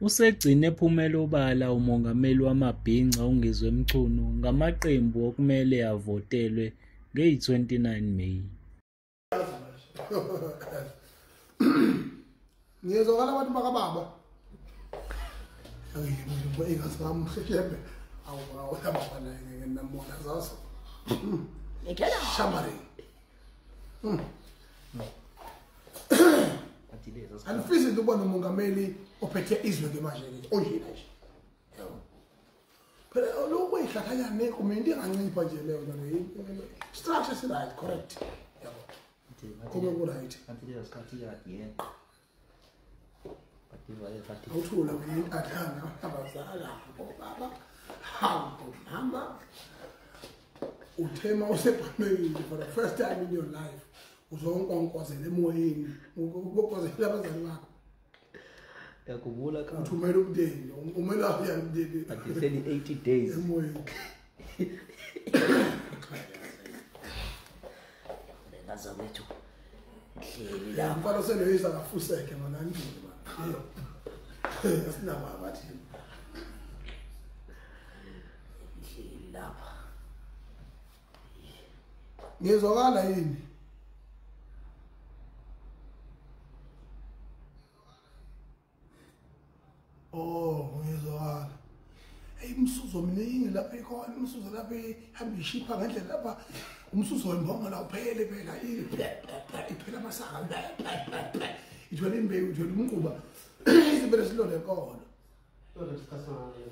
Usegcine ephumela obala uMongameli wamabhinca uNgizwe Mchunu ngamaqembu okumele avotelwe ngeyi-29 Meyi. Ngiyezwakala abantu bakababa. Ingasamhlebe awabana nginamona zaso. Shamari. Andifisi ukuba nomongameli ophethe izwe ke manje ke onjena nje. Yabo. Phela lokho ihlathanya nekomiti engancipha nje leyo nto. Structure is right, correct. Yabo. Kube ku right. Kanti lezo sikhathi yeqa. Awuthula wena athanda abazala obaba hawu mama uthema usebhanoyini for the first time in your life uzonkonkozela emoyeni ukonkozela abazali bakho yakubula ka uthumela umndeni umela uyamndeni atiseli 80 days emoyeni ngazakwethu hleli la mfana senoyisa kafuseke mana ndini man. Asinababa thina. Hleli lapha. Ngizwakala yini? Oh, ngizwakala. Hey, umsuzo mningi lapha ikhona, umsuzo lapha ihamba ishipha ngendlela lapha. Umsuzo wembongolo awuphele phela iphela amasaka. Ithwele imbewu, ithwele umquba. Izinto lesilonde enkolo.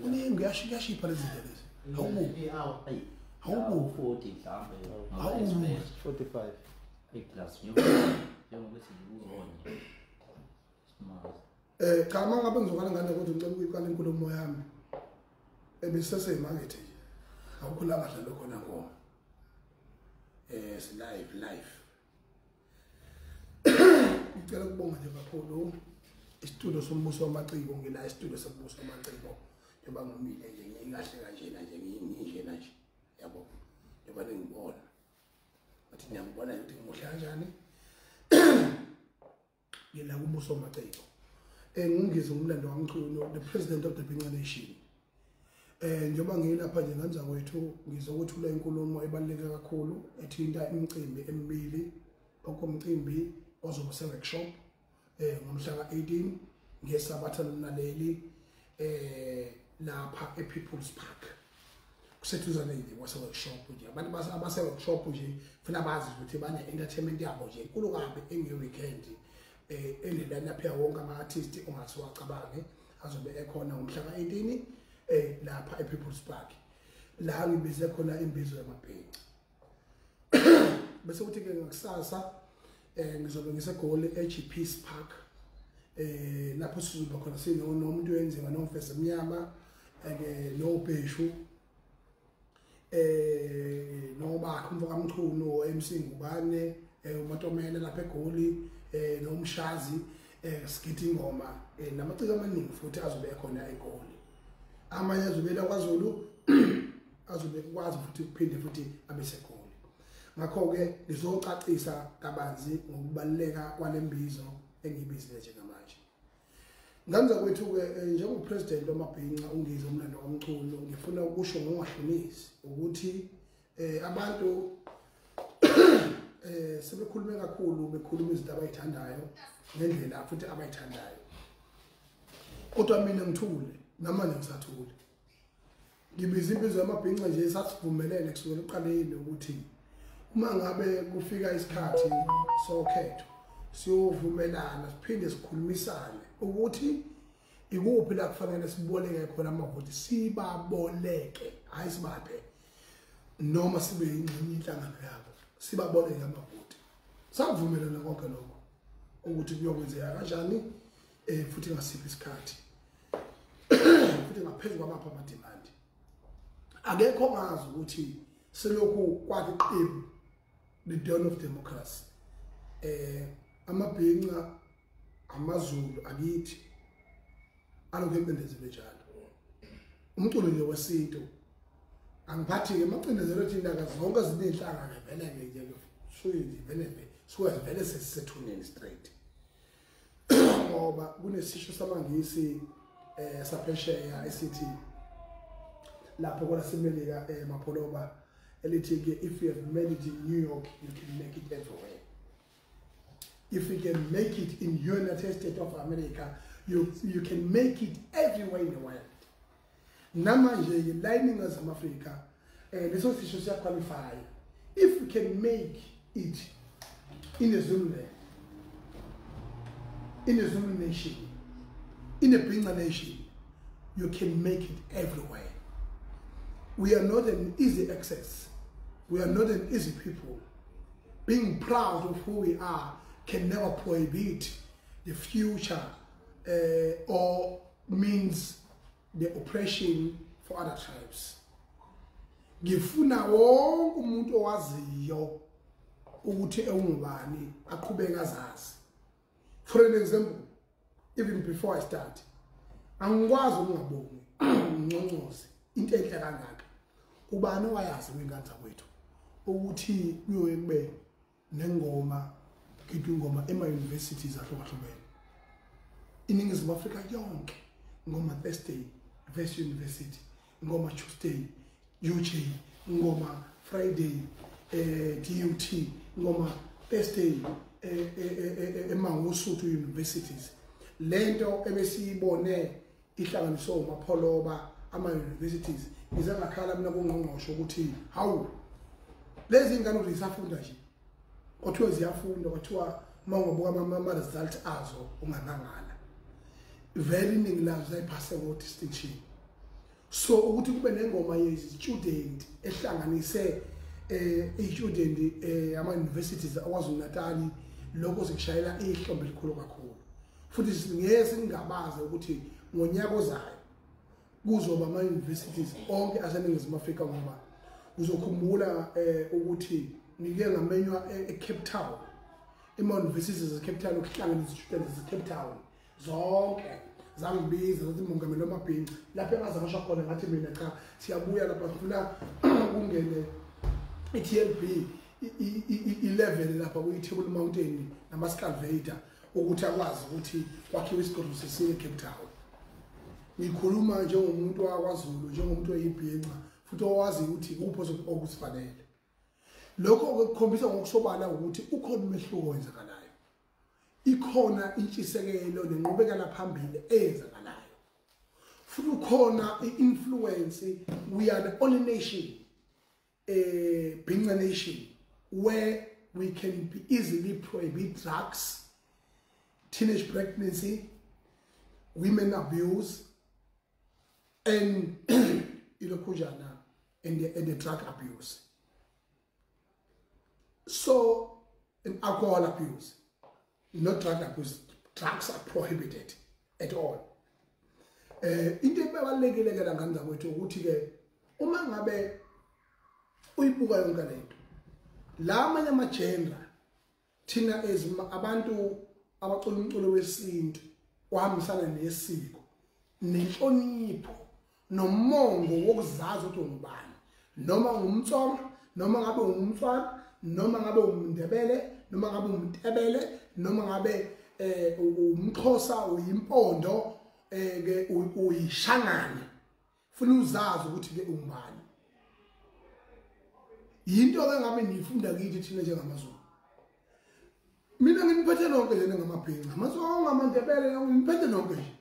Kuningi kuyashipha lezi zinto lezi. Awubu. Awubu 40 mhlambe. Awubu 45. Plus njengokuthi ngikuzonye. Simazi. Cha mangabe ngizokala ngane kodwa ngicela ukuyiqala inkulumo yami. Ebiseseyimakethe nje. Awukho la ngadlala khona ngoma. Si live live. Ngicela ukubonga nje kakhulu isitulo sombuso wamaciko ngila isitulo sombuso wamaciko njengoba ngimile nje ngikahle kanjena nje nginjena nje yabo njengoba ningibona ngathi niyangibona ukuthi ngimuhle kanjani ngila kumbuso wamaciko ngingizwe umlando waMchunu the president of the Bhinca Nation. Njengoba ngilapha nje nganza kwethu ngizokuthula inkulumo ebaluleke kakhulu ethinta imicimbi emibili okomcimbi ozoba se-workshop ngomhla ka-18 ngesabatha naleli lapha ePeople's Park kuseduzane nje kwase-workshop nje abantu abase-workshop nje funa bazi ukuthi bane-entertainment yabo nje inkulu kabi enge-weekend ene-line-up yawo wonke ama-artist ongase wacabange azobe ekhona ngomhla ka-18 lapha ePeople's Park la ngibize khona imbizo yamabhinca. Bese kuthi ke ngakusasa ngizobe ngisegoli eGP's Park lapho sizoba khona sinomuntu wenzima nomfese emnyama ke noBheshu nobakhe umfo kaMchunu MC Ngubane uMatomela lapha eGoli nomshazi sigidi ingoma namaciko amaningi futhi azobe ekhona eGoli. Amanye azobela kwaZulu azobe kwazi futhi kuphinde futhi abe seGoli. Ngakho-ke ngizocacisa kabanzi ngokubaluleka kwalembizo engiyibizile njengamanje. Nganza kwethu-ke njengopresident wamabhinca uNgizwe umlando kaMchunu ngifuna ukusho ngokungahlonisi ukuthi abantu sebekhulume kakhulu bekhuluma izinto abayithandayo ngendlela futhi abayithandayo. Kodwa mina ngithule namanje ngisathule. Ngibiza imbizo yamabhinca nje sasivumelene kusukela ekuqaleni ukuthi uma ngabe kufika isikhathi sokhetho siyovumelana siphinde sikhulumisane ukuthi ikuphi la kufanele siboleke khona amavoti sibaboleke hayi sibaphe noma sibe ingxenye inhlangano yabo sibaboleke amavoti. Savumelana konke lokho ukuthi kuyokwenzeka kanjani futhi ngasiphi isikhathi futhi ngaphezulu kwamapha amademand. Akekho ongazi ukuthi selokhu kwathi qembu the dawn of democracy amabhinca amaZulu akithi alokhu ecindezelwe njalo. Umculo nje wesintu angiphathi ke amacindezelo thina zonke zinenhlanga ke vele ke nje suke vele suke vele sesethuneni straight ngoba kunesisho samaNgisi saphesheya esithi lapho kwelaseMelika Mapholoba elithi ke, if you have made it in New York, you can make it everywhere. If you can make it in United States of America, you can make it everywhere in the world. Namanje la eNingizimu Afrika leso sisho siya-qualify. If you can make it in the Zululand, in the Zulu nation, in the Bhinca nation, you can make it everywhere. We are not an easy access. We are not an easy people. Being proud of who we are can never prohibit the future or means the oppression for other tribes. Ngifuna wonke umuntu owaziyo ukuthi ewungubani aqhubeke azazi. For an example, even before I start, angikwazi ukungabongi ngingqongqoze into enhle kangaka. Ubani owayazi kwingane zakwethu ukuthi kuyoye kube nengoma, gidwa ingoma ema universities ahlukahlukene. INingizimu Afrika yonke, ngoma Thursday West University, ngoma Tuesday UJ, ngoma Friday DUT, ngoma Thursday eMangosuthu universities. Lento ebesiyibone ihlanganiswe uMapholoba ama universities, ngize ngakhala mina kungqongqosho ukuthi hawu, lezi ingane ukuthi zisafunda nje, kwathiwa ziyafunda, kwathiwa uma ungabuka ama result azo ungamangala, vele iningi lazo zayiphase ngo distinction. So ukuthi kube nengoma ye-student ehlanganise i-student ama universities akwaZulu Natal, lokho sikushayela ihlombe elikhulu kakhulu. Futhi ngeke singabaze ukuthi ngonyaka ozayo kuzoba ama universities onke aseNingizimu Afrika, ngoba uzokhumbula ukuthi ngike ngamenywa eCape Town, ema universities zaseCape Town, ukuhlanganisa students zaseCape Town zonke. Zangibiza zathi mongameli wamabhinca, lapho engazangisho khona ngathi mina cha, siyabuya lapha, sifuna kungene i-TLB i-level lapha kuyi-Table Mountain nama-excavator ukuthi akwazi ukuthi kwakhiwe isigodlo sesinye eCape Town. Ngikhuluma njengomuntu wakwaZulu, njengomuntu oyibhinca futhi owazi ukuthi kuphi okusifanele. Lokho kukhombisa ngokusobala ukuthi ukhona umehluko owenzakalayo, ikhona intshisekelo nenqubekela phambili eyenzakalayo, futhi ukhona i-influence. We are the only nation, Bhinca nation, where we can be easily prohibit drugs, teenage pregnancy, women abuse, and ilokhujana and the drug abuse. So, and alcohol abuse, not drug abuse. Drugs are prohibited at all. Into ebalulekile ke la ngane zakwethu ukuthi ke uma ngabe uyibuka yonke lento, la amanye ama-genre, thina as abantu abacula umculo wesintu ohambisana nesiko nenhlonipho nomongo wokuzazi ukuthi ungubani, noma ungumTsonga, noma ngabe ungumTswana, noma ngabe umNdebele, noma ngabe umTebele, noma ngabe umXhosa, uyimpondo, ke uyishangane, funa uzazi ukuthi ke ungubani. Yinto ke ngabe niyifunda kithi thina njengamaZulu. Mina nginiphethe nonke nje ngamabhinca, amaTsonga, amaNdebele, nginiphethe nonke nje,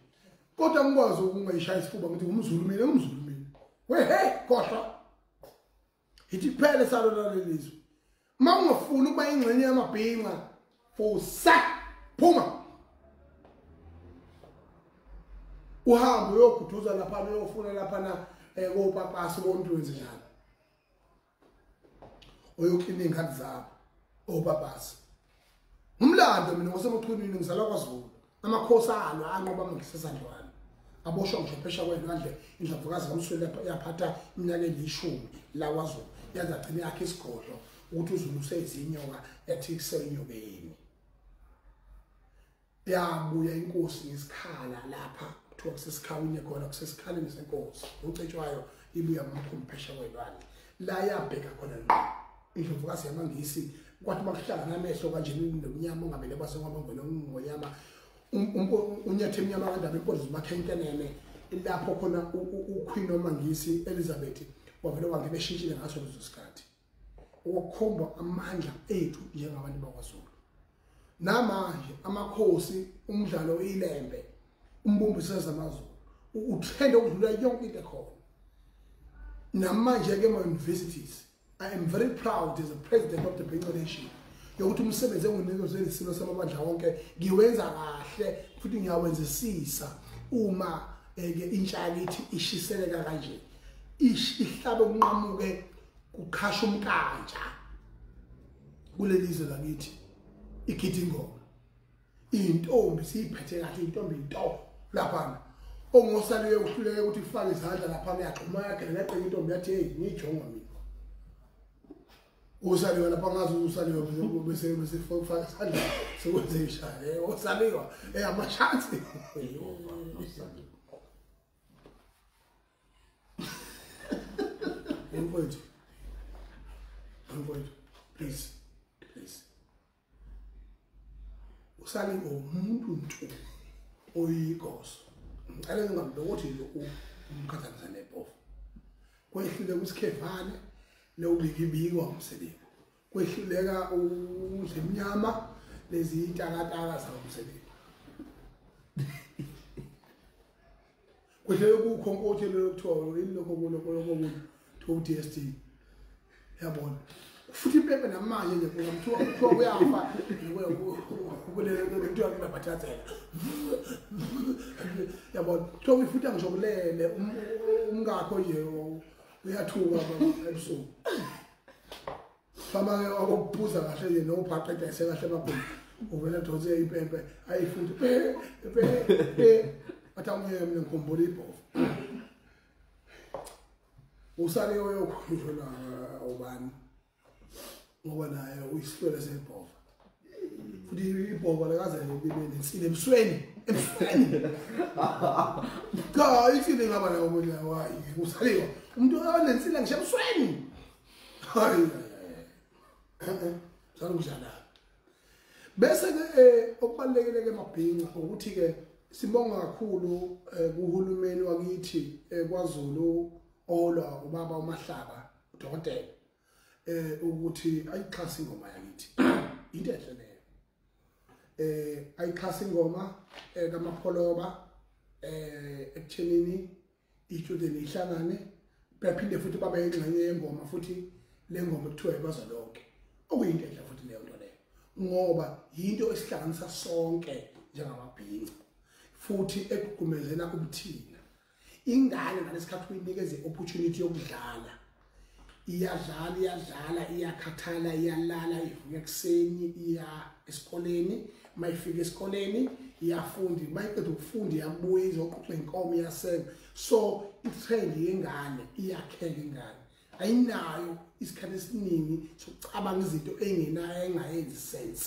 kodwa ngikwazi ukungayishaya isifuba ngithi ngumZulu mina, ngumZulu mina. We hey, khohlwa ithi kuphele salo lalelizwe. Uma ungafuni ukuba ingxenye yamabhinca, fosa phuma uhambe uyoguduza lapha, uyofuna lapha kopapasi bontu wenze njalo, uyoklina iy'ngadi zabo opapasi. Umlando mina ngosemachunwini, ngizalwa kwaZulu, amakhosi alo anqoba ngisesandlwana, aboshwa ngisho phesha kwelwandle. Indlovukazi kaMsweli yaphatha iminyaka elishumi la kwaZulu, yaze agcine yakhe isigodlo ukuthi uZulu useyizinyoka, yathi kusenyokeni. Yabuya inkosi ngesikhala lapha kuthiwa kusesikhawini khona, kusesikhaleni senkosi ucetshwayo, ibuya ngomkhumbi phesha kwelwandle la yabheka khona indlovukazi yamaNgisi. Kwathi makuhlangana amehlo kanje nomnyama ongamele kwase kwabangena ngonyama unyathe emnyama kandaba inkosi zimakhenkenene Lapho khona uQueen wamaNgisi Elizabeth wavele wangena eshintshile ngaso leso sikhathi. Ukukhomba amandla ethu njengabantu bakwaZulu. Namanje amakhosi umdlalo ilembe umbumbi sezamaZulu utrend okudlula yonke into ekhona. Namanje ke ema universities, I am very proud as a president of the Bhinca Nation yokuthi umsebenzi enginikezwe isilo samabandla wonke ngiwenza kahle futhi ngiyawenzisisa uma ke intsha yakithi ishiseleka kanje ihlabe kunqamuke kuqhasha umkantsha kulelizwe lakithi igidi ingoma intombi siyiphethe kahle intombi into lapha ongosaliwe uhluleke ukuthi ufake izandla lapha uyagxuma yakhe leqe intombi yathi hey ngijonga mina usaliwe lapha ngazi usaliwe bese bese faka isandla sekwenze ishaya osaliwa amashansi mfowethu mfowethu please please usale ngomuntu ntu oyigoso ngicela ngingamlokothi umkhathalisa nebhovu kwehlule kusikhevane lokubikibikwa umsebenzi kwehluleka udlemnyama lezi intakataka zakomsebenzi kwehluleka ukhonkothe lokuthiwa yilokho lokho lokho DST yabona futhi impempe namanje nje kuthiwa kuthiwa kuyafa kuthiwa kunabathathela yabona kuthiwa futhi angisho kulele umkakho nje uyathuka ebusuku mama akuphuza kahle nje nobhaqeda esekahle emagumbi uvela donse impempe ayifuthi pe pe pe athi awuye mina ngikhumbula ibhovu usale uyokhonjolwa ubani ngoba naye uyisihlwele sebhova futhi ibhova lakaze libe nensile ebusweni ebusweni cha insile ngaba nayo mina hayi usaliwa umuntu onensile ngisho ebusweni hayi salukudlala bese ke okubalekile ke mabhinca ukuthi ke sibonga kakhulu kuhulumeni wakithi kwaZulu olwa ubaba uMahlaba udokotela ukuthi ayixhasa ingoma yakithi into enhle leyo ayixhasa ingoma kaMapholoba ekuthenini itshudeni ihlangane baphinde futhi babe ingxenye yengoma futhi le ngoma ekuthiwa ibazalonke okuyinto enhle futhi leyo nto leyo ngoba yinto esihlanganisa sonke njengamabhinca futhi ekugqumezela ubuthina. Ingane ngalesikhathi uyinikeze opportunity yokudlala iyadlala iyadlala iyakhathala iyalala ivuka ekuseni iya esikoleni mayifika esikoleni iyafunda mayiqeda ukufunda iyabuya izoqoqa inkomo iyasenga. So itrend yengane iyakheka ingane ayinayo isikhathi esiningi sokucabanga izinto engenayo engayenzi sense.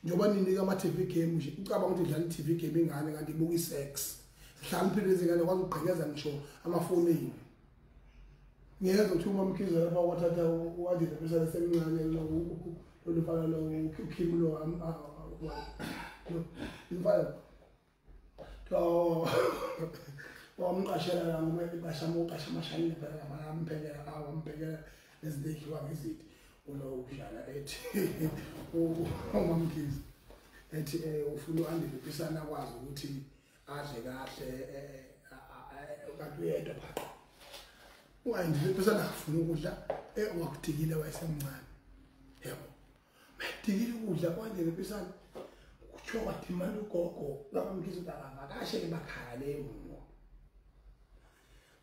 Njengoba ninika ama TV game nje ucabanga ukuthi idlala i-TV game ingane kanti ibuka i-sex. Sihlaniphile izingane kwazi ukugqekeza ngisho amafonini. Ngiyezwa ukuthi uma Mkhize lapha wathatha uwadile bese semncane lo mfana lo uKim lo imfana lo wamqashela la ngoba ibashama uqasha amashayini phela amphekela awamphekela nezinto edliwa ngezithi ulo udlala ethi uMamkhize ethi ufuna uAndile Pisana akwazi ukuthi adle kahle kanti uyedwa phaqa uAndile Pisana akufuna ukudla wakudikile wayesemncane yebo medikile ukudla uAndile Pisana kuthiwa wadimana ugogo kaMamkhize ukuthi akavakashe emakhaya leyo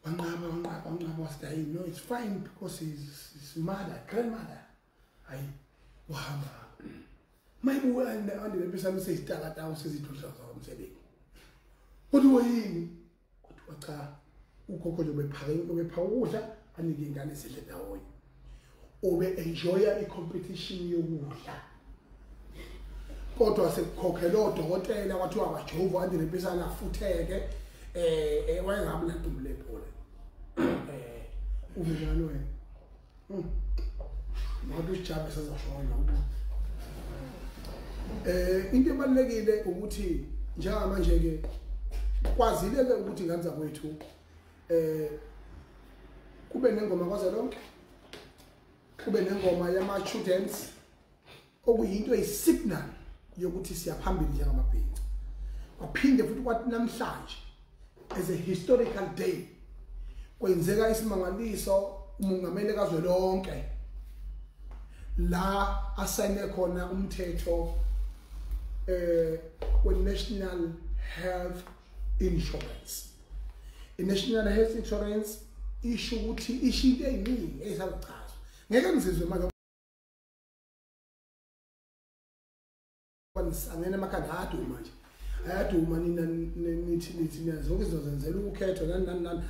wanqaba wanqaba wanqaba wathi hayi no it's fine because his mother grandmother hayi wahamba mayibuya Andile Pisana seyisitakatawu sezidudla zakomsebenzi kodwa yini kodwa cha ugogo nje bephaka ukudla anike ingane sidle ndawonye ube enjoya i-competition yokudla kodwa sekukhokhelwa odokotela kwathiwa abajova Andile Pisana afutheke wayengabi nentombi lebhola uvelani wena ngoba usijabe sezashona into ebalulekile ukuthi njengamanje ke Kwazile ke ukuthi nganza kwethu kube nengoma kwaZwelonke, kube nengoma yama students, okuyinto eyisignal yokuthi siyaphambili njengamabhinca. Kwaphinde futhi kwathi namhlanje as a historical day kwenzeka isimangaliso, umongameli kaZwelonke la asayine khona umthetho we-National Health Insurance. I-National Health Insurance isho ukuthi isho into eyiningi eyisakuchazwa. Ngeke ngizizwe manje angena emakhanda aduma nje. Ayaduma nina nithi nithi zonke izinto zenzela ukhetho nani nani nani.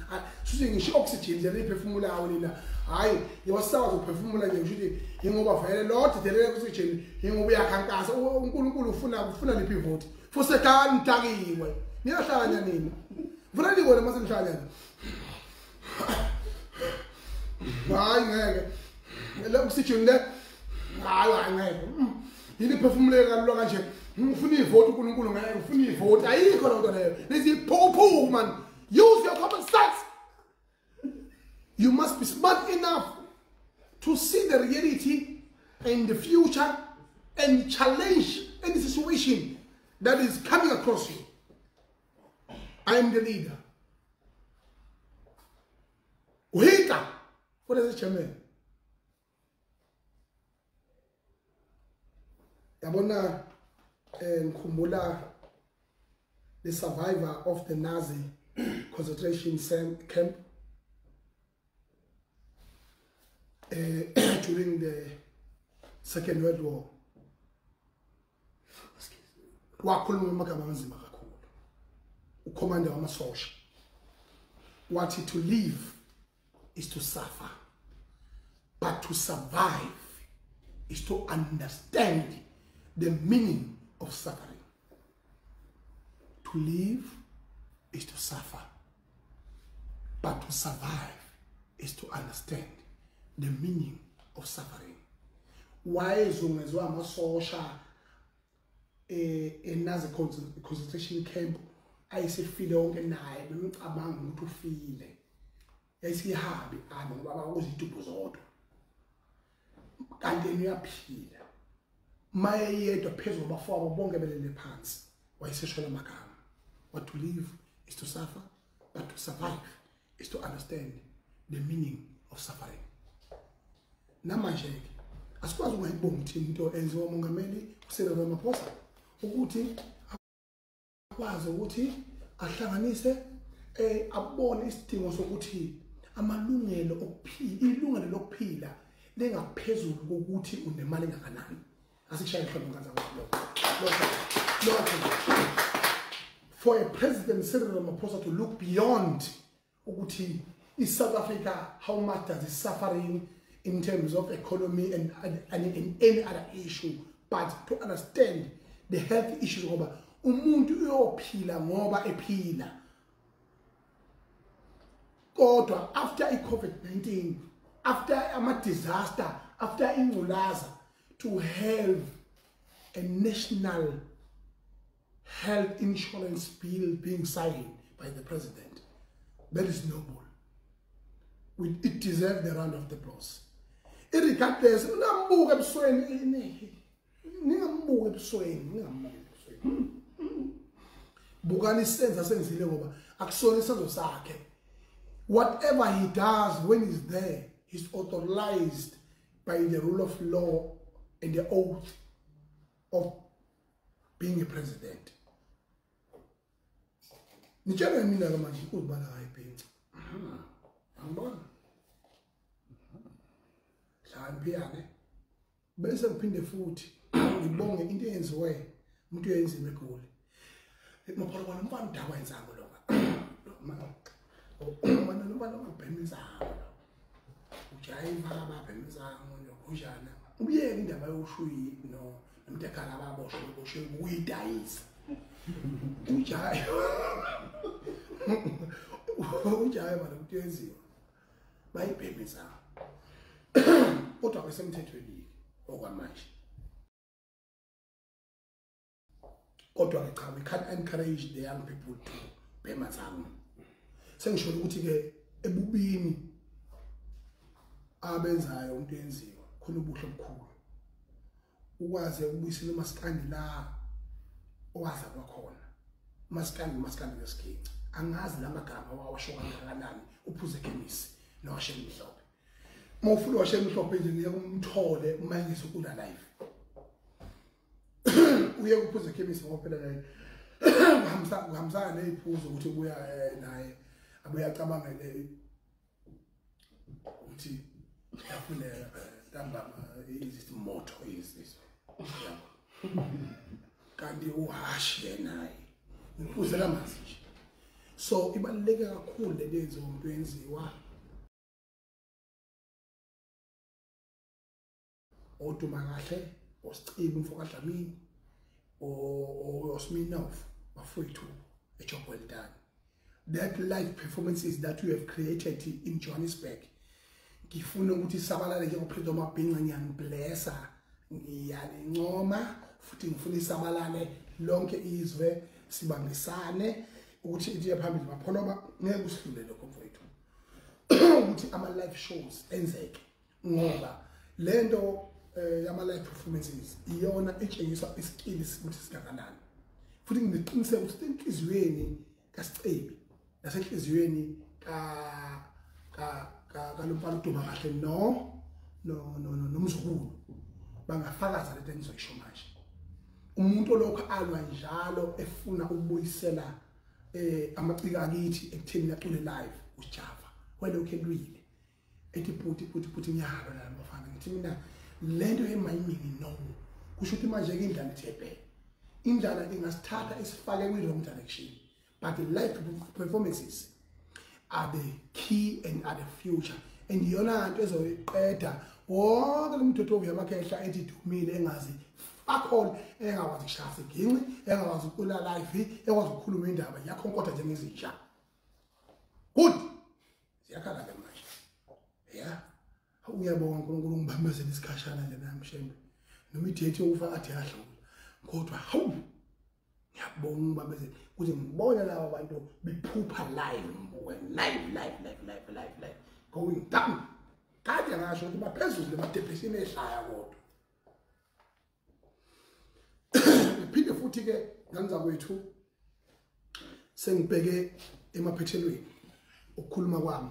Shuthi ngisho oxygen nje lephefumulayo nina. Hayi, yewasakwazi ukuphefumula nje ngisho ingoba vele lo didelele oxygen ingoba uyakhankasa. uNkulunkulu ufuna liphi ivoti. Futhi kantakiwe. Niyahlanya nina. Vula likona mase nihlanya. Hayi ngeke. Le oxygen le hayi ngeke. Yini phefumuleka kalula kanje. Ufuna ivoti uNkulunkulu ngeke ufuna ivoti. Ayikho loo nto leyo. Lezi phuphu man. Use your common sense. You must be smart enough to see the reality and the future and challenge any situation that is coming across you. I am the leader. Uhita. What is it, Chairman? Yabona ngikhumbula the survivor of the Nazi concentration camp during the Second World War. Wakhuluma amagama anzima kakhulu. Ukhomanda wamasosha wathi to live is to suffer, but to survive is to understand the meaning of suffering. To live is to suffer, but to survive is to understand the meaning of suffering. Wayezungezwa amasosha eNazi concentration camp ayesefile wonke naye bemcabanga ukuthi ufile. Yayisihabi abo ngoba bakuzidumbu zodwa. Kanti uyaphila. Maye yedwa phezulu kwabafowabo bonke belele phansi. Wayesesho amagama. What to live is to suffer, but to survive is to understand the meaning of suffering. Namanje ke asikwazi ukungayibonga thina into enziwa umongameli uCyril Ramaphosa ukuthi akwazi ukuthi ahlanganise abone isidingo sokuthi amalungelo okuphila, ilungelo lokuphila lengaphezulu kokuthi unemali engakanani. Asikushaye ihlombe nganza lokho. For a president Cyril Ramaphosa to look beyond ukuthi is South Africa, how much does it suffering in terms of economy and in any other issue, but to understand the health issues ngoba umuntu uyophila ngoba ephila. Kodwa after i-COVID-19, after ama disaster, after ingculaza, to have a national health insurance bill being signed by the president, that is noble. It deserves the round of applause. Irregardless, ningambuki ebusweni, ningambuki ebusweni, ningambuki ebusweni. Bukani isenzo asenzile ngoba akusona isenzo sakhe. Whatever he does when he's there, he's authorized by the rule of law and the oath of being a president. Nitshela mina ke manje ukuzibala ayibhinca. Angibona. Hlakaniphiyane. Bese ngiphinde futhi ngibonge into eyenziwe umuntu oyenziwe eGoli. Mapholokwana umfana udakwa insango lo. Umfana lo ubhema insango. Ujayiva ababhema insango nokhujana. Ubiyeke indaba yoshuyi no nomntekhala ababoshwe boshwe ukuyidayisa. Ujayiva. Ujayiva nokuthi yenziwa. Bayibhema insango. Kodwa kwesemthethweni okwamanje. Kodwa ke cha, we can't encourage the young people to Bhema nsangu. Sengisho ukuthi ke ebubini abenzayo umuntu yenziwa khona ubuhle obukhulu. Ukwazi ukubuyisela umaskandi la owazalwa khona. Umaskandi wesiginci. Angazi lamagama wawasho kangakanani uphuze ekhemisi nowashela imhlophe. Uma ufuna washela imhlophe nje ngeke umthole uma ngizokula live. Uye kuphuze ekhemisi ngoba phela naye kuhambisana neziphuzo ukuthi kuya naye abuye acabangele ukuthi yafuneka ntambama izimoto izizwe. Kanti uhashi naye uphuzela amanzi nje. So ibaluleke kakhulu le yenziwa umuntu yenziwa oduma kahle osicibi umfo kaDlamini oSminoff bafowethu a job well done. That live performances that you have created in Johannesburg, ngifuna ukuthi isabalale njengoPresident Mabhinca, ngiyaniblessa, ngiyanincoma futhi ngifuna isabalale lonke izwe, sibambisane ukuthi ithi phambili Mapholoba ngeke usihlule lokho mfowethu. Ukuthi ama live shows enzeke ngoba lento yama live performances iyona etshengisa iskill ukuthi singakanani. Futhi ngineqiniseko ukuthi enhliziyweni kaSicebi nasenhliziyweni ka ka ka lomfana uduma kahle no no no nomzukulu bangafakaza lento engizoyisho manje. Umuntu olokhu alwa njalo efuna ukubuyisela amaciko akithi ekutheni acule live uJava welokhu elwile ethi puti puti puti nyalo la bafana. Ngithi mina lento yemining no kusho ukuthi manje ke indlala ithebhe indlala ingasithatha isifake kwi wrong direction, but the live performances are the key and are the future, and iyona nto ezoyiqeda wonke lo mthetho yamakhehla ethi dumile engazi fuck all, engakwazi ukushaya iginci, engakwazi ukula live, engakwazi ukukhuluma indaba yakhonkotha njengezinja. Good, ziyakhala ke manje. Yeah, uyabonga uNkulunkulu ngibambezele isikhashana nje nami shembe noma idate yokufa kade yadlula, kodwa hawu ngiyabonga ngibambezele ukuthi ngibone laba bantu bephupha live, ngibuke live live live live live live going down. Kade ngasho ukuthi baphezulu lemadepressini ehlaya kodwa. Ngiphinde futhi ke nganza kwethu sengibheke emaphethelweni ukukhuluma kwami.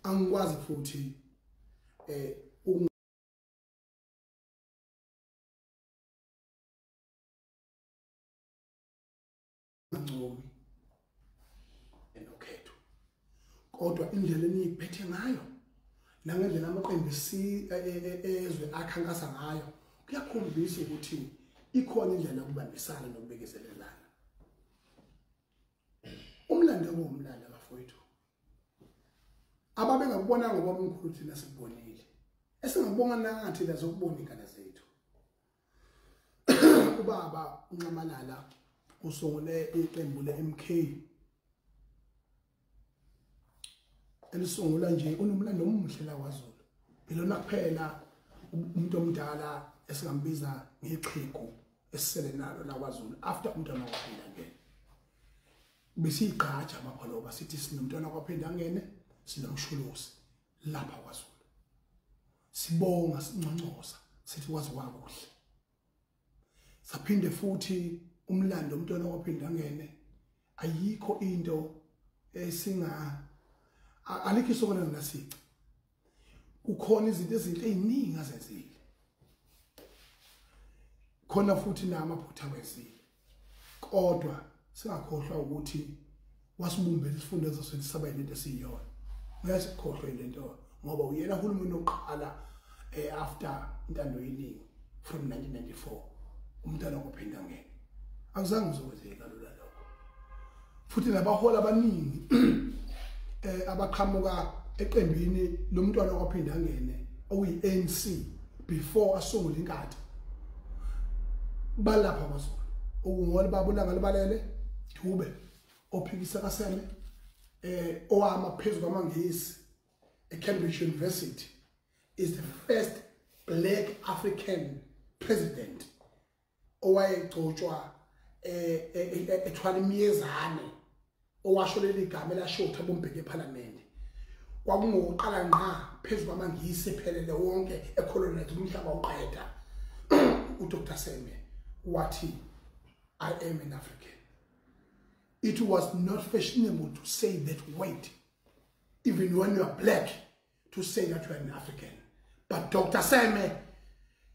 Angikwazi futhi ukungancomi enokhetho, kodwa indlela eniyiphethe ngayo nangendlela amaqembu ezwe akhankasa ngayo kuyakhombisa ukuthi ikhona indlela yokubambisana nokubekezelelana. Umlando kuwumlando bafowethu, ababengakubona ngoba omkhulu thina sikubonile, esingakubonga nathi la zokubona ingane zethu. Ubaba uNxamalala usungule iqembu le-MK elisungula nje unomlando omuhle la kwaZulu. Ilona kuphela umuntu omdala esingambiza ngexhegu esisele nalo la kwaZulu after umntwana wakwaPhindangene. Besiyigqaja Mapholoba sithi sinomntwana wakwaPhindangene, sinomsholozi lapha kwaZulu. Sibonga sinconcoza sithi kwazi kwakuhle. Saphinde futhi umlando umntwana wakwaPhindangene ayikho into esinga alikho isokona nasici. Kukhona izinto ezinhle eziningi azenzile, khona futhi namaphutha wenzile, kodwa singakhohlwa ukuthi wasibumbela isifundazwe sethu saba yilento esiyiyona. Ngeke sikhohlwe lento ngoba uyena uhulumeni oqala after intando yeningi from 1994 umntwana wakwaPhindangene. Akuzange kuzokwenzeka kalula lokho. Futhi nabaholi abaningi abaqhamuka eqembini lomntwana wakwaPhindangene okuyi-ANC before asungule inkatha balapha kwaZulu, okungona babulanga libalele Dube ophikisa kaSeme owama phezulu kwamaNgisi eCambridge University is the first black African president owayegcotshwa ethwala imiyezane owasho leli gama elasho Thabo Mbeki eParliament kwakungokuqala ngqa phezulu kwamaNgisi ephelele wonke ecolonize umhlaba uqeda. uDr Seme wathi I am an African. It was not fashionable to say that word, even when you are black, to say that you are an African. But Dr. Seme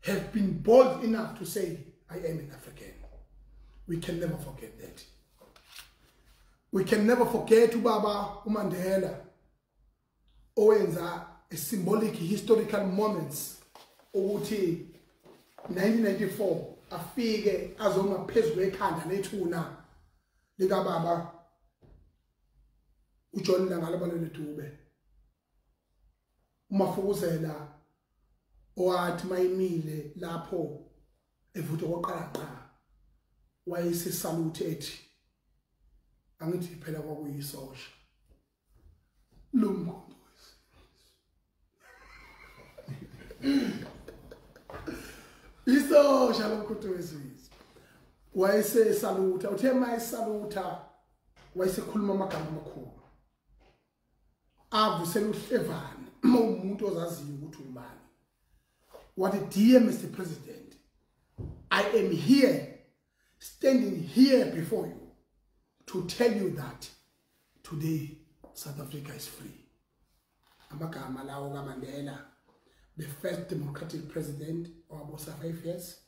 has been bold enough to say, I am an African. We can never forget that. We can never forget Ubaba uMandela, owenza a symbolic historical moments, ukuthi 1994 afike azoma phezu kwekhanda lethuna likababa uJohn Langalibalele Dube, uMafukuzela owathi mayimile lapho evutha koqala qha wayesesalute ethi angithi phela kwakuyisosha lomkhonto isosha lomkhonto wesizwe. Wayesesalutha, uthe mayesalutha wayesekhuluma amagama amakhulu avusela uhlevane uma umuntu ozaziyo ukuthi ubani. Wathi, dear Mr. President, I am here, standing here before you to tell you that today South Africa is free. Amagama lawo kaMandela, the first democratic president owabusa 5 years,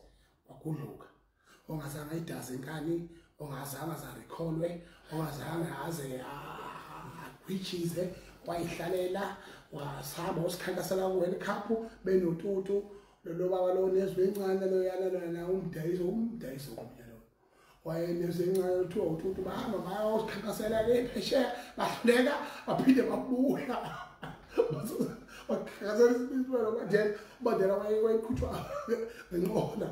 wagudluka, ongazange ayidaze inkani, ongazange azarekholwe, ongazange aze agwijize, wayihlalela, wasihamba wasikhankasela ku-World Cup benoTutu lo baba lo nezwe encane loyana lona umdayiso omunye lo wayenezwe encane kuthiwa uTutu, bahamba bayosikhankasela le phesheya, bahluleka, baphinde babuya bakhankasela isibisibelo Mandela. Mandela wayeqhutshwa ngenqola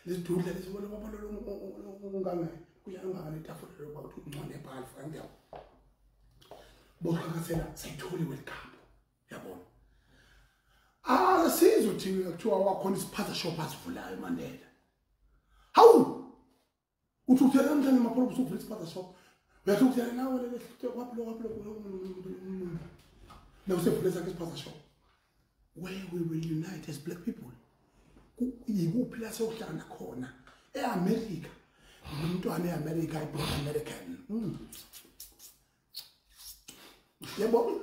lesidudla lesibona baba lo ungange kuyangane itafula lo baba uthi ungcone ebhalfu kanjalo bokhankasela sayithola iWorld Cup yabona. Sizwe thina kuthiwa wakhona isiphatha shop asivulayo Mandela. Hawu, uthi uthela namhlanje maphola usuvula isiphatha shop, uyathukuthela nawe lele kwaphi lo usevule sakhe isiphatha shop. Where we will unite as black people. Yikuphi la sokuhlangana khona? eAmerica. Umntwana eAmerica, iBlack American. Yebo,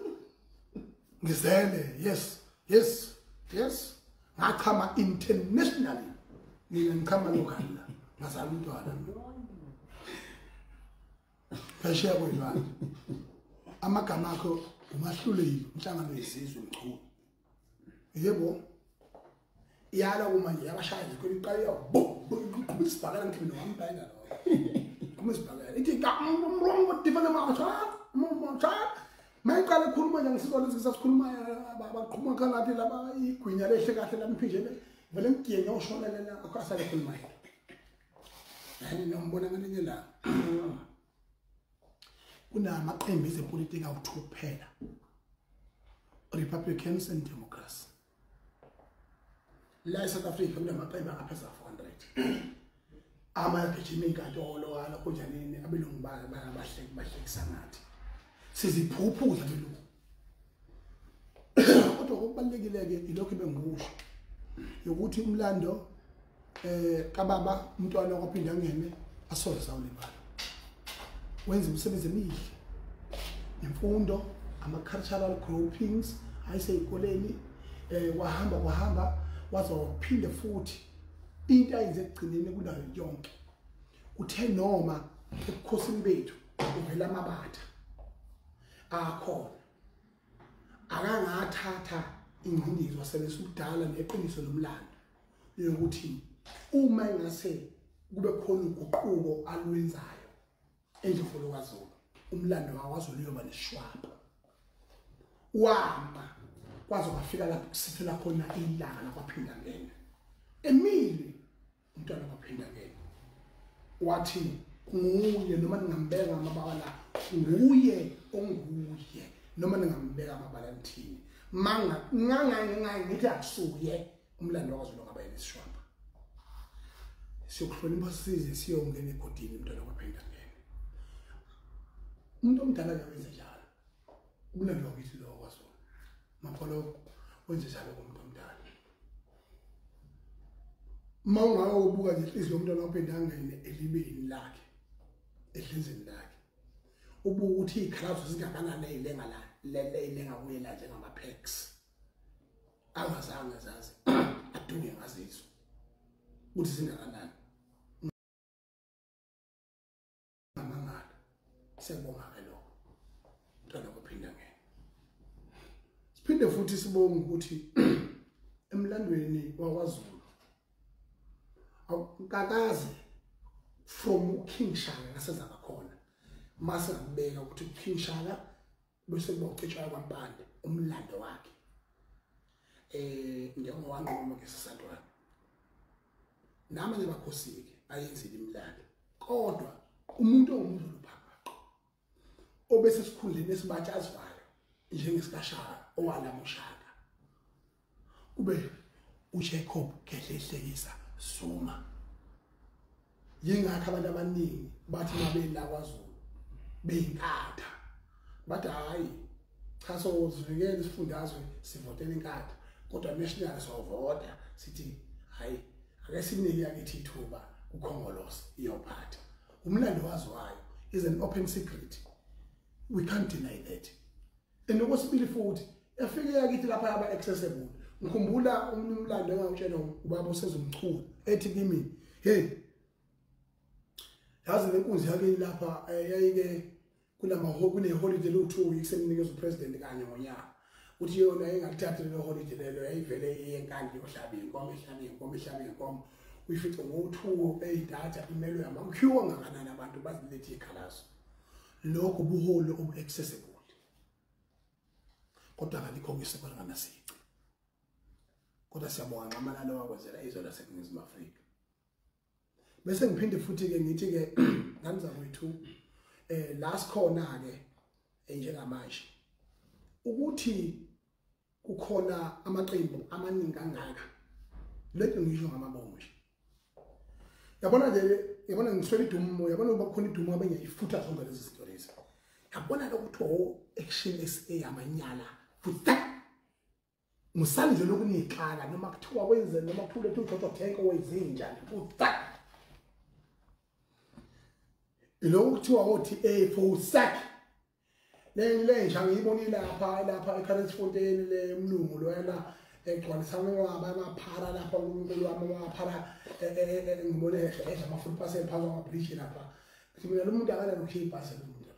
ngizele, yes, yes, yes. Ngachama internationally. Mina ngichama local la. Ngazala umntwana. Phesheya kwezilwandle. Amagama akho umahluleli inhlangano yezizwe mchunu. Yebo. Iyala kuma nje yabashaya nje khona iqala bo iqhubeka isibhakela ngithi mina wambheka lo. Kuma isibhakela. Ithi ka wrong defend ma mayiqala ekhuluma nje ngisizwa lezi sasikhuluma baqhuma kangathi laba igwinya lehle kahle lamphinjele vele ngigiye ngiyoshonelela akhasale khuluma yena. Yani nombona ngelinye la kunamaqembu ezepolitiki awu2 kuphela, Republicans and Democrats. La eSouth Africa kunamaqembu angaphezulu 400 amagijima inkantolo alakho njanini abelungu bahlekisa ngathi siziphuphuza belungu. Kodwa okubalekile ke ilokho bengikusho ukuthi umlando kababa umntwana kwaphinda ngene asoze sawulibala. Wenza imisebenzi emihle, imfundo, ama-cultural groupings ayiseyikoleni, wahamba waze waphinde futhi into ayenze ekugcineni kunayo yonke. Uthe noma ebukhosini bethu uvela amabatha akhona, akangathatha ingcindezi wasebenzisa ubudala neqiniso lomlando yokuthi uma engase kube khona uguquko alwenzayo endlini kaZulu, umlando wakwaZulu uyoba neshwapha. Wahamba kwaze kwafika lapho kusithela khona ilanga lakwaphinda ngene emile umntwana kwaphinda ngene, wathi nguye noma ningambeka amabala, nguye onguye noma ningambeka amabala nithini, manga ngangangangithi akusuye umlando wakwaZulu ngaba yisishwapha. Siyokuhlonipha size siyongena egodini mntwana kwaPhindangene. Umuntu omdala ke wenze njalo. Umlando wakithi lo kwaZulu. Mapholo wenze njalo kumuntu omdala. Uma ungayobuka nje inhliziyo yomntwana waPhindangene elibeni lakhe, edlizeni lakhe, ubuka ukuthi izikhalazo zingakanani ezilenga la, lele ilenga kuye la njengama-packs angazange zazi aduke ngazizwa ukuthi zingakanani. Ngamangala siyabonga ke lokho mntwana kwaPhindangene. Siphinde futhi sibonge ukuthi emlandweni wakwaZulu awukakaze from King Shaka ngaseza khona mase ngibeka ukuthi King Shaka bese kuba uCetshwayo kwaMpande umlando wakhe njengowanqoma ngesisantwana namanye abakhosike ayenzile imilando, kodwa umuntu ongumZulu phakathi obese sikhundleni esibatshazwayo njengesikashaka owalamushaka kube uJacob Gedleyihlekisa Zuma. Yingakho abantu abaningi bathi mabela kwaZulu beyinkatha bathi hayi cha, sozivikela isifundazwe sivotela inkatha, kodwa national sovota sithi hayi ake sinike yakithi ithuba kuKhongolose iyophatha. Umlando waziwayo is an open secret, we can't deny that. And okwesibili futhi efike yakithi lapha yaba accessible. Ngikhumbula umlando engawutshela ubaba osezomchunu ethi kimi, hey yazi lenkunzi yakini lapha yayike kune holiday lo 2 weeks enikezwe upresident kanye ngonyaka, uthi yona ingalithathi lelo holiday lelo, yayivele iyenkandi yohlaba inkomo ihlaba inkomo ihlaba inkomo, uyifice ngo2 eyidatha imelo yamakhiwa ngakanani abantu bazilethe ikhalazo. Lokho buholo obu accessible, kodwa kalikho kwisekela nganasici. Kodwa siyabonga nxamalalo wakwenzela izwe laseNingizimu Afrika. Bese ngiphinde futhi ke ngithi ke nganza kwethu la sikhona ke njengamanje ukuthi kukhona amaqembu amaningi kangaka, lento ngisho ngamabomu nje. Yabona nje, yabona ngiswele idumo, yabona uba kukhona idumo abengiyifutha zonke lezi zinto lezi. Yabona lokuthiwa o-Action SA yamanyala futhi musali nje lokunixaka noma kuthiwa kwenzeni noma kuthiwa lethu uJojo Tank owezinja futhi ilokhu kuthiwa ngothi A for sack le nja ngiyibonile lapha eCurrensfontein le umlungu loyana egcwalisa amangcwaba amaphara lapha uNkulunkulu wami amaphara ngibone edla ama-food parcel phansi kwamabridge lapha. Ngithi mina lo muntu akanalokhu ibhasi lo muntu,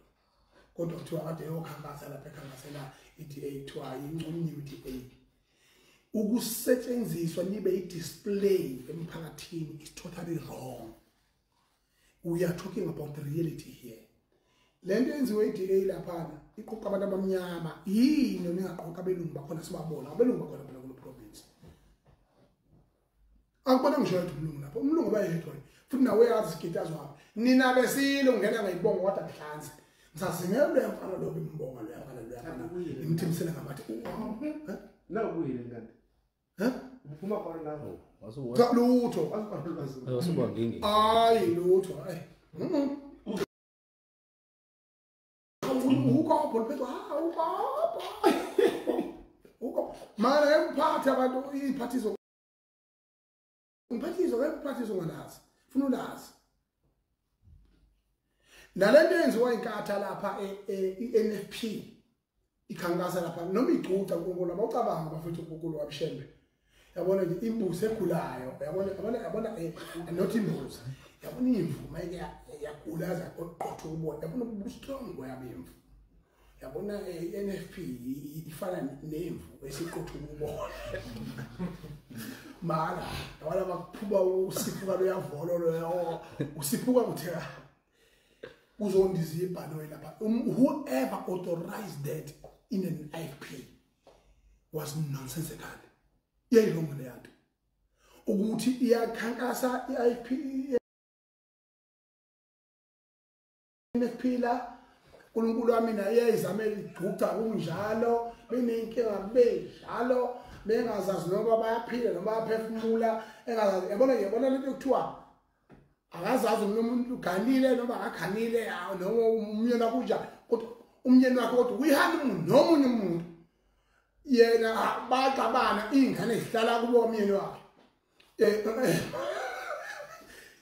kodwa kuthiwa kade eyokhankasa lapha ekhankasela i-DA, kuthiwa inconyiwe i-DA. Ukusetshenziswa nibe i-display emphakathini is totally wrong. We are talking about the reality here. Lento yenziwe i-DA laphana iqoqa abantu abamnyama, yini ningaqoqa abelungu bakhona sibabona abelungu bakhona phela kulo province. Akubona ngisho yedwa umlungu lapho, umlungu bayedwa futhi nawe yazi isigidi wapi. Nina besile ungena ngayibonga kodwa kuhlanze. Ngisazingela lo mfana lo bimbonga lo mfana lo mfana imthimisele ngamathe. La ubuyile kanti. Uphuma khona lapho. Cha lutho. Wasuba ngingi. Hayi lutho. Hayi. Ukopho luphethu ukopho. Ukopho. Mara emphathe abantu iphathiso. Umphathiso ngemphathiso ngalazi. Funa ulazi. Nalento yenziwa inkatha lapha e-NFP ikhankasa lapha noma igcuca uNkulunkulu abawucabanga bafethu uNkulunkulu wabishembe. Yabona nje imbuzi egulayo, yabona yabona yabona not imbuzi. Yabona imvu mayike yagula zaqotha ukubona, yabona ubustrong boyabemvu. Yabona i-NFP ifana nemvu esiqotha ukubona. Mara yabona bakuphuba usiphuka loyavolo loyo usiphuka kutheka uzondiza ibhanoyi lapha. Whoever authorized that in an IFP was nonsensical. Iyayilunga le yanto ukuthi iyakhankasa i-IFP NFP la uNkulunkulu wami naye iyayizamela igcuca kunjalo, beneyinkinga benjalo, bengazazi noma bayaphila noma bayaphefumula, engazazi. Yabona yabona lento ekuthiwa Akazazi umuntu uganile noma akakhanile noma umyeni wakho unjani, kodwa umyeni wakhe kodwa uyi-honeymoon nomunye umuntu. Yena baxabana iy'ngane zihlala kubo umyeni wakhe.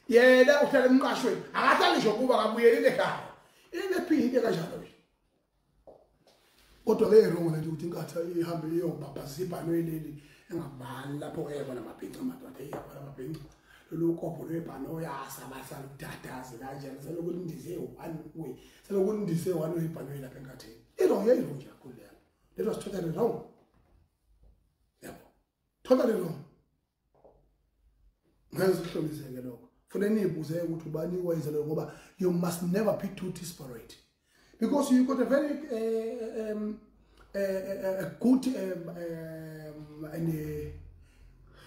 Yena uhlala emqashweni, akahlali nje kuba akabuyelile ekhaya. Inephinde kanjalo nje. Kodwa ke wrong lento ukuthi inkatha ihambe iyobhabhaza ibhanoyi leli engabani lapho ke yebona amabhinca amadoda eyabona amabhinca. Lolu kopho lwebhanoyi asabasala ukudadaza kanjani selokhu lindize one way, selokhu lindize one way ibhanoyi lapha enkatheni. I-wrong yayi-wrong nje kakhulu leyo. That was totally wrong. Yabo. Totally wrong. Ngeke sihloliseke lokho. Fanele niyibuze ukuthi ubani wayenza lokho ngoba you must never be too desperate. Because you got a very a good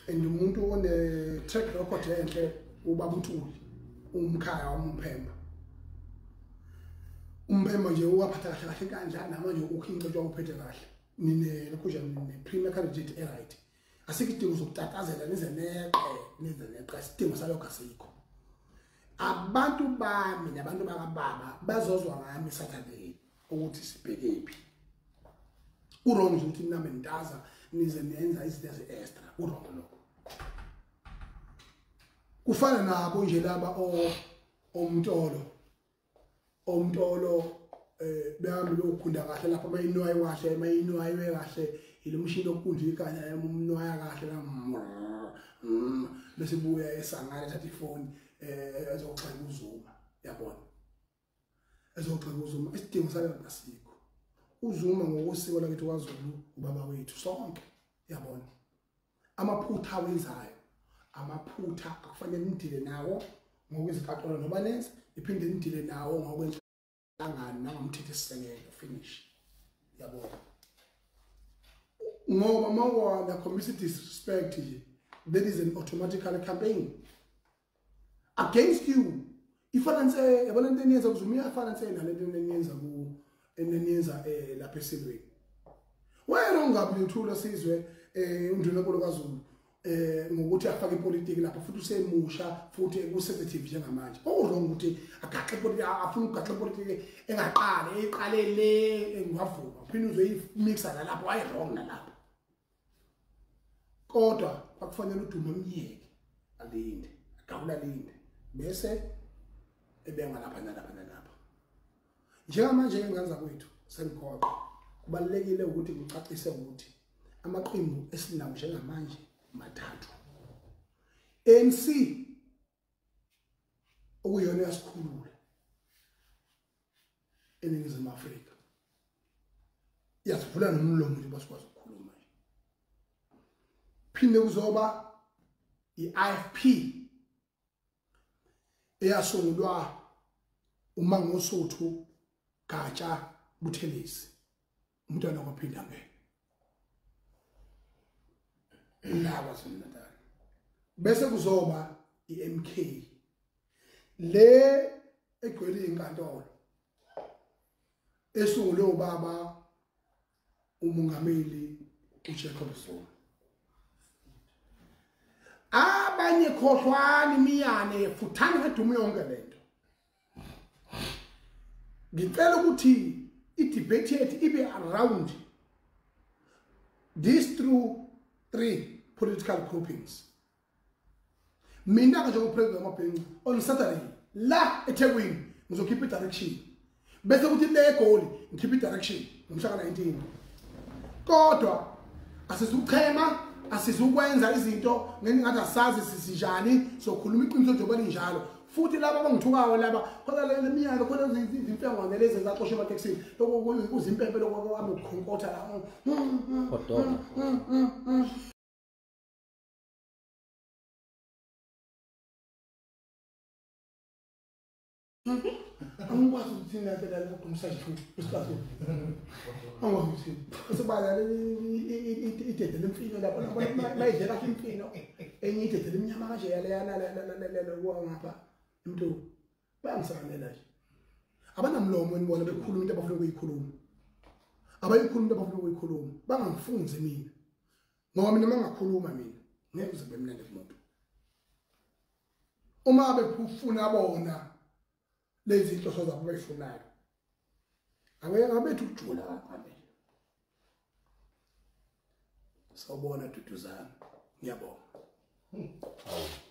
and umuntu one track record enhle ubaba uNtuli umkhaya wamphemba. Umphemba nje uwaphatha kahle kahle kanjani namanje ukhinqe uphethe kahle. Nine lokho nje ne premier candidate e right. Asikho idingo sokutatazela nize neqe isidingo salokho asikho. Abantu bami nabantu bakababa bazozwa ngami Saturday ukuthi sibhekephi. Urong nje ukuthi nami ntaza nize nenza izinto ezi-extra, urong lokho. Kufana nabo nje laba omtolo behambe lokukhunda kahle lapha mayinwaye kahle mayinwaye kahle ilomshini okukundla ikanya umnwaya kahle la bese buya esangana ethatha ifoni ezoxheka uZuma, yabona, ezoxheka uZuma. Isidingo salelo asikho. uZuma ngokosiko lakithi kwaZulu ubaba wethu sonke, yabona. Amaphutha awenzayo amaphutha akufanele nidile nawo ngokwezinkantolo noma nenze iphinde nidile nawo ngokwenhlangano nangomthetho esisekelo finish, yabona. Ngoba mawona khombisa disrespect nje, there is an automatically campaign against you. Ifananse yabona into eniyenza kuZuma iyafananse nalento eniyenza ku eniyenza lapha esilweni. Wena ungabi uthula sizwe undunankulu kaZulu ngokuthi afake ipolitiki lapha futhi usemusha futhi ku-sensitive njengamanje. Okurong ukuthi agaxe ipolitiki, afuna ukugaxa ipolitiki engaqali eyiqale le engavuma uphinde uzoyimixa nalapho, wayi-wrong nalapho. Kodwa kwakufanele uDuma amyeke alinde, agawule alinde bese ebenga lapha nalapha nalapha. Njengamanje ngane zakwethu sengigoqa, kubalulekile ukuthi ngicacise ukuthi amaqembu esinawo njengamanje mathathu. ANC okuyona yasikhulula eNingizimu Afrika, iyasivula nomlomo nje basikwazi ukukhuluma nje. Phinde kuzoba i-IFP eyasungulwa uMangosuthu Gatsha Buthelezi, umntwana kwaphinda ngeke la kwaZulu-Natal. Bese kuzoba i-MK le egcwele inkantolo esungulwe ubaba umongameli uJacob Zuma. Abanye khohlwani miyane futhani ngedumo yonke lento. Ngicela ukuthi i-debate yethu ibe around these through three political groupings. Mina njengopresident wamabhinca on Saturday la eThekwini ngizokhipha i-direction, bese kuthi le eGoli ngikhipha i-direction ngomhla ka-19. Kodwa asizukuchema, asizukwenza izinto ngengathi asazi sisinjani, sokhuluma iqiniso njengoba linjalo. Futhi laba abangithukayo laba khona le minyaka khona izimfengwane lezi ezaxoshwa ematekisini lokho kuzimpempe lokho kwami ukukhonkotha la. Angikwazi ukuthi ngiyacela lokho umsayithu isicathula. Angikwazi ukuthi usibala idede lemfino lapho mayidlela kahle imfino enye idede lemnyama kanje yaleyana la ngapha umuntu bayangisanela nje. Abanamlomo enibona bekhuluma into abafuna ukuyikhuluma. Abayikhuluma into abafuna ukuyikhuluma bangangifunzi mina. Ngoba mina mangakhuluma mina ngeke kuze kube mnandi kumuntu. Uma befuna bona lezi zinhloso zabo abayifunayo, abethu ukujula kancane. Sawubona Duduzana, ngiyabonga. Awu.